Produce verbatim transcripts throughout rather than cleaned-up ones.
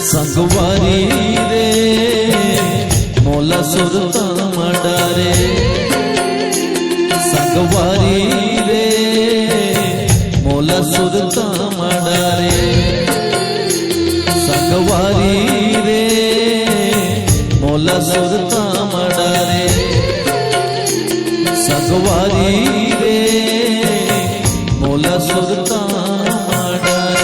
संगवारी रे, मोला सुरता म डारे। संगवारी रे, मोला सुरता म डारे। संगवारी रे, मोला सुरता म डारे। संगवारी रे, मोला सुरता म डारे।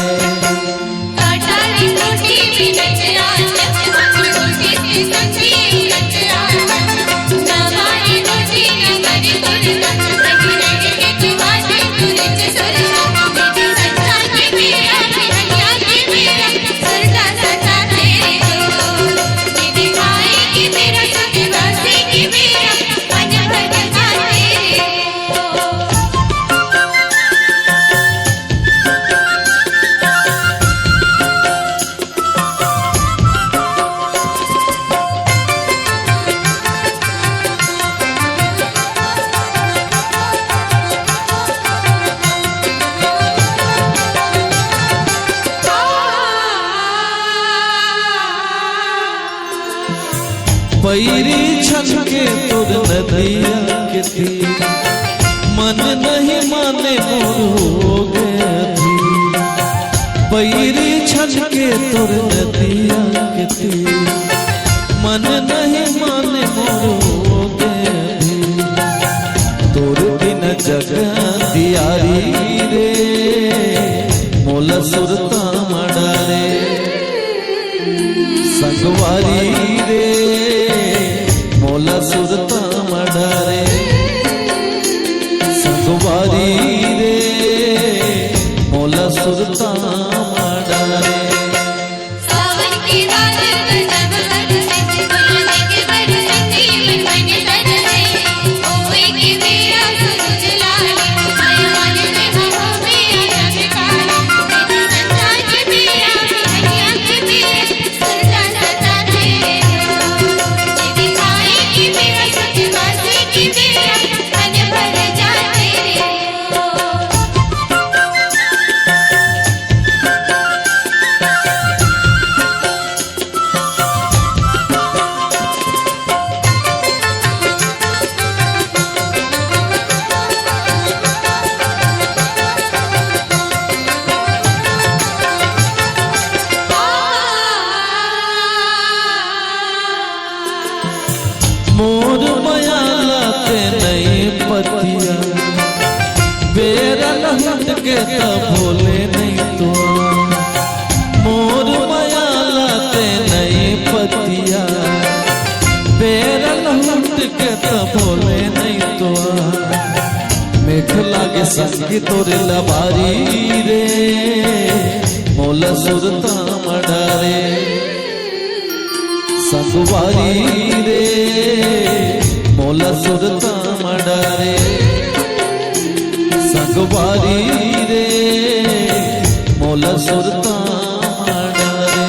पैरी छन के तोर नदिया के तीर, मन नहीं माने मोर हो गया धीर। पैरी छन के तोर नदिया के तीर, मन नहीं माने मोर हो गया धीर। तोर बिन जग दियारी रे, मोला सुरता म डारे। संगवारी रे, मोला सुरता म डारे। संगवारी रे, मोला सुरता म डारे। मोर मया लाते नई पतिया, बेरा लहुट के त भोले नई तो। मोर मया लाते नई पतिया, बेरा लहुट के त भोले नई तो। मीठ लागे संगी तोरे लबारी रे, मोला सुरता म डारे। संगवारी रे, मोला सुरता म डारे। संगवारी रे, मोला सुरता म डारे।